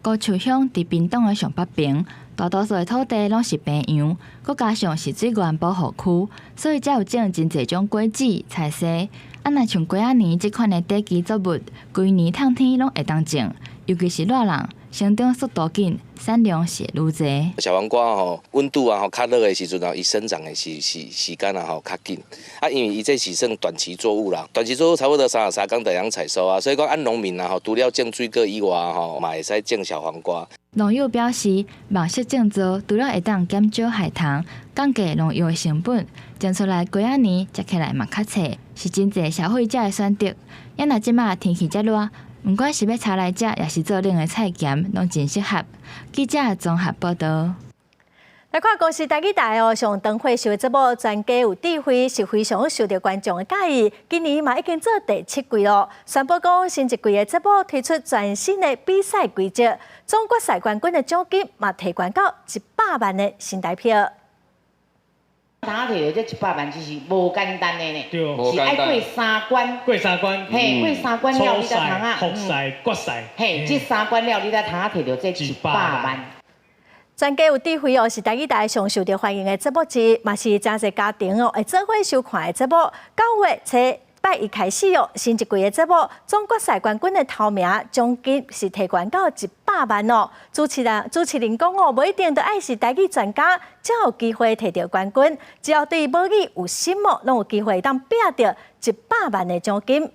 高樹鄉佇屏東的上北邊，大多數的土地攏是平洋，閣加上是水源保護區，所以才有種真濟種果子、菜蔬。啊，若像瓜仔暝這款的短期作物，規年透天攏會當種，尤其是熱人，成長速度緊，產量是會愈濟。小黃瓜吼，溫度啊吼較熱的時陣啊，伊生長的時間啊吼較緊。啊，因為伊這是算短期作物啦，短期作物差不多33工就會當採收啊，所以講按農民啊吼，除了種水果以外吼，嘛會使種小黃瓜。農友表示，網室種植除了會當減少害蟲，降低農藥的成本，種出來瓜仔暝食起來嘛較脆，是真濟消費者的選擇。也若這馬天氣遮熱，毋管是欲炒來食，抑是做冷的菜鹹，攏真適合。記者綜合報導。來看公視台語台哦，上長歲數的節目《專家有智慧》是非常受著觀眾的佮意。今年嘛已經做第七季囉。宣布講新一季的節目推出全新的比賽規則，總決賽冠軍的獎金嘛提懸到100萬的新台票。通摕著這一百萬，其實無簡單的呢，是愛過三關。過三關。嘿，過三關了，你才通啊。初賽、復賽、決賽。嘿，這三關了，你才通摕著這一百萬。專家有智慧哦，是台語台上受著歡迎的節目之一，嘛是誠濟家庭哦會做伙收看的節目。9月初拜一開始哦，新一季的節目總決賽冠軍的頭名獎金是提懸到一百萬哦。主持人講哦，無一定著愛是台語專家，才有機會摕著冠軍。只要對母語有心哦，攏有機會當拼著一百萬的獎金。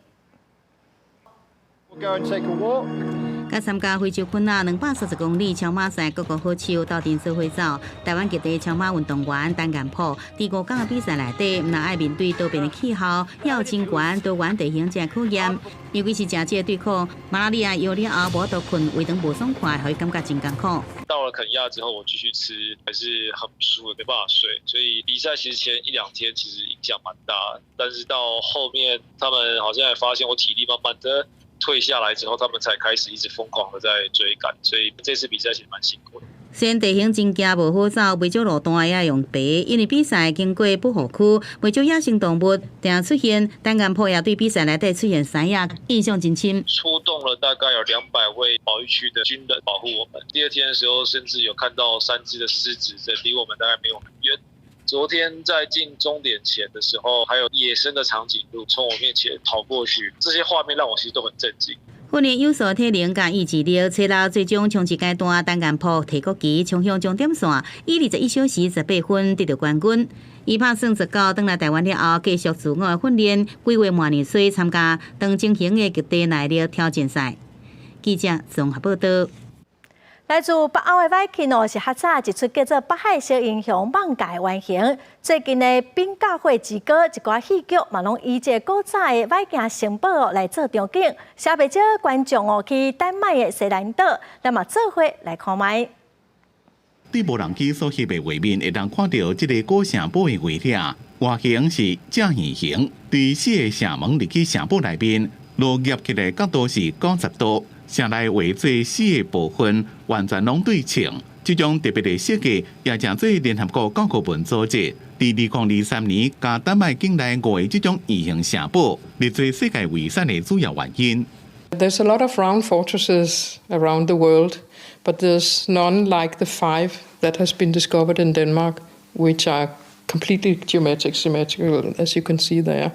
佮參加非洲肯亞230公里超馬賽各國好手鬥陣做伙走。台灣籍的超馬運動員陳彥甫，佇5工的比賽內底，毋但愛面對多變的氣候，也有真懸多元地形這考驗。尤其是誠少對抗馬拉利亞藥了後，無法度睏，胃腸無爽快，予伊感覺真艱苦。到了肯亞之後，我繼續吃，還是很不舒服，沒辦法睡。所以比賽其實前一兩天其實影響蠻大，但是到後面他們好像也發現我體力慢慢的退下來之後，他們才開始一直瘋狂的在追趕，所以這次比賽其實蠻辛苦的。雖然地形真驚無好走，袂少路段也用爬，因為比賽經過保護區，袂少野生動物定出現。陳彥甫也對比賽內底出現獅仔印象真深。出動了大概有200位保育區的軍人保護我們。第二天的時候，甚至有看到三隻的獅子在離我們大概沒有很遠。昨天在進終點前的時候，還有野生的長頸鹿從我面前跑過去，這些畫面讓我其實都很震驚。訓練有素體能佮意志力，初六最終衝刺階段單眼鋪提國旗衝向終點線，以21小時18分得到冠軍。伊拍算19，轉來台灣了後，繼續自我的訓練，規劃明年歲參加長征型的極地耐力挑戰賽。記者綜合報道。來自北歐的 Viking 哦，是較早一齣叫做《北海小英雄艋舺》的原型。最近的《冰甲火之歌》一寡戲劇嘛，攏以這個古早的 Viking 城堡哦來做場景，煞袂少觀眾哦去丹麥的西蘭島，咱嘛做伙來看覓。對無人機所翕的畫面，會當看著這個古城堡的圍籬，外形是正圓形，對四个城門入去城堡內面，落入起來角度是90度。城內畫做四个部分，完全攏對稱。這種特別的設計，也成做聯合國教科文組織佇2023年共丹麥境內五个這種圓形城堡列做世界遺產的主要原因。 There's a lot of round fortresses around the world, but there's none like the five that has been discovered in Denmark, which are completely geometric, symmetrical, as you can see there.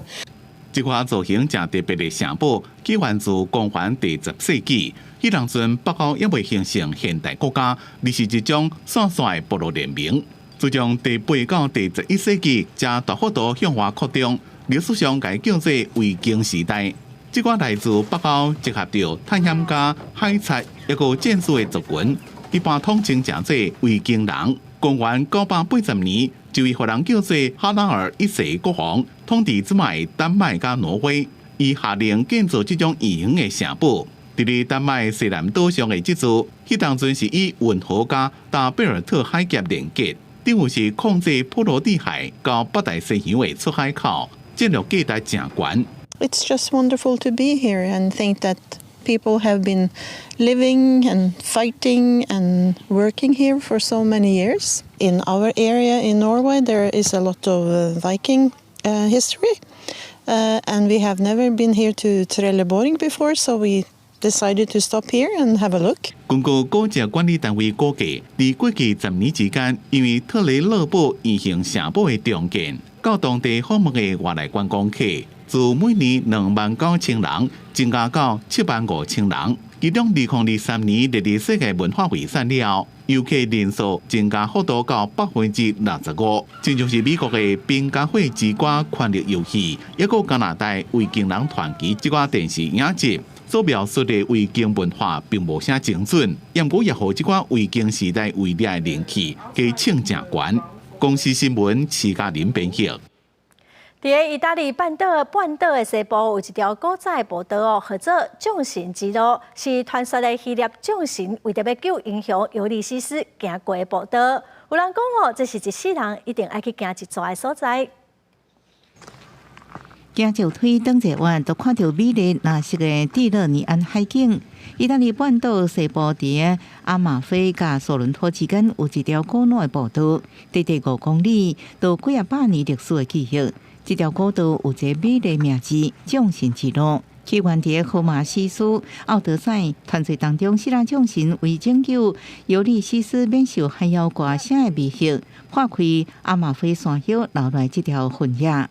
這款造型誠特別的城堡，起源自公元第十世紀。彼當陣北歐猶未形成現代國家，而是一種散散的部落聯盟。自從第八到第十一世紀，才大幅度向外擴張，歷史上共叫做維京時代。這寡來自北歐結合著探險家、海賊抑閣戰士的族群，一般統稱稱做維京人。公元980年，這位予人叫做哈拉爾一世國王統治這擺丹麥佮挪威，伊下令建造這種圓形的城堡。佇咧丹麥西南島上的這座，彼當陣是以運河佮大貝爾特海峽連結，等於是控制波羅的海到北大西洋的出海口，戰略價值誠懸。 It's just wonderful to be here and think that people have been living and fighting and working here for so many years. In our area in Norway, there is a lot of Viking history, and we have never been here to Trelleborg before, so we decided to stop here and have a look. 根據古蹟管理單位估計，佇過去10年之間，因為特雷勒堡圓形城堡的重建，到當地訪問的外來觀光客，自每年29,000人增加到75,000人。其中，2023年列入世界文化遺產了後，遊客人數增加幅度到65%，親像是美國的《冰與火之歌》權力遊戲，抑閣加拿大維京人傳奇這寡電視影集所描述的維京文化並無啥精準，毋過也予這寡維京時代圍籬的人氣加衝誠懸。公視新聞徐嘉玲編譯。佇个意大利半島的西部有一條古早的步道哦，號做眾神之路，是傳說的希臘眾神為著欲救英雄尤利西斯行過的步道。有人講哦，這是一世人一定愛去行一逝的所在。行石梯轉一彎，就看著美麗藍色的蒂勒尼安海景。意大利半島西部佇阿馬菲佮索倫托之間有一條古老的步道，短短5公里，都幾仔百年歷史的記憶。這條古道有一個美麗名字——眾神之路。起源佇荷馬史詩《奧德賽》傳說當中，希臘眾神為拯救尤利西斯免受海妖怪聲的威脅，破開阿馬菲山丘留來這條懸崖。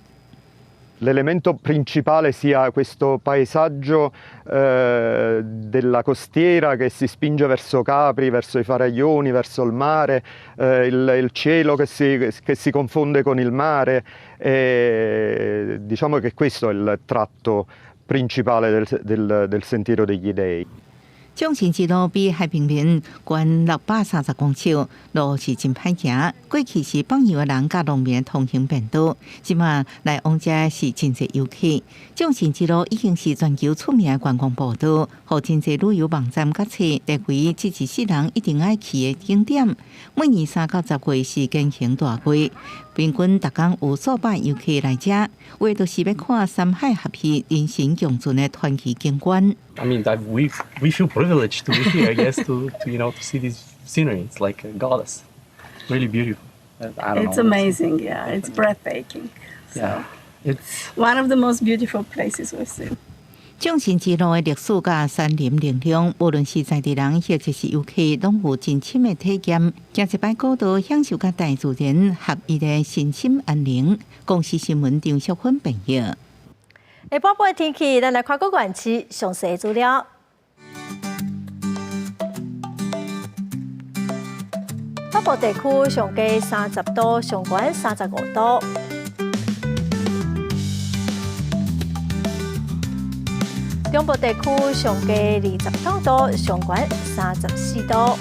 L'elemento principale sia questo paesaggio della costiera che si spinge verso Capri, verso i faraglioni, verso il mare, il cielo che si confonde con il mare. E diciamo che questo è il tratto principale del Sentiero degli Dei. 眾神之路比海平面懸630公尺，路是真歹行。過去是放羊的人佮農民通行便道，這馬來往遮是真濟遊客。眾神之路已經是全球出名的觀光步道，予真濟旅遊網站佮冊列為這一世人一定愛去的景點。每年3到10月是健行大月，平均逐工有數百遊客來遮，為的就是欲看山海合彼、人神共存的傳奇景觀。 I mean, that we feel privileged to be here, I guess, to you know to see this scenery. It's like a goddess, really beautiful. I don't It's know. amazing, yeah. It's breathtaking. Yeah, it's One of the most beautiful places we've seen. 眾神之路的歷史佮山林力量，無論是在地人或者是遊客，攏有真深的體驗。行一擺古道，享受佮大自然合一的身心安寧。公視新聞張淑芬編譯。下晡晡天氣，咱來看各縣市詳細資料。北部地區上低30度，上懸35度。中部地區上低29度，上懸34度。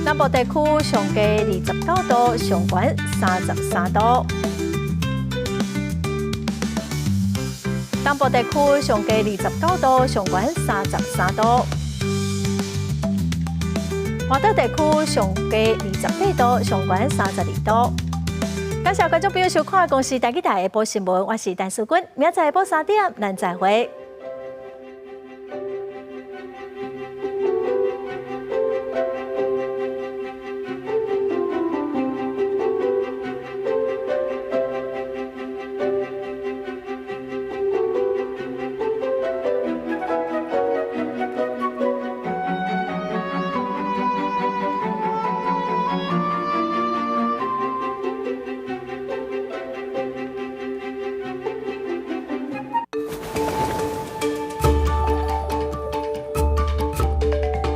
南部地區上低29度，上懸33度。東部地區上低29度，上懸33度。外島地區上低28度，上懸32度。感謝觀眾朋友收看《公視台語台》下晡新聞，我是陳淑君，明仔載下晡3點，咱再會。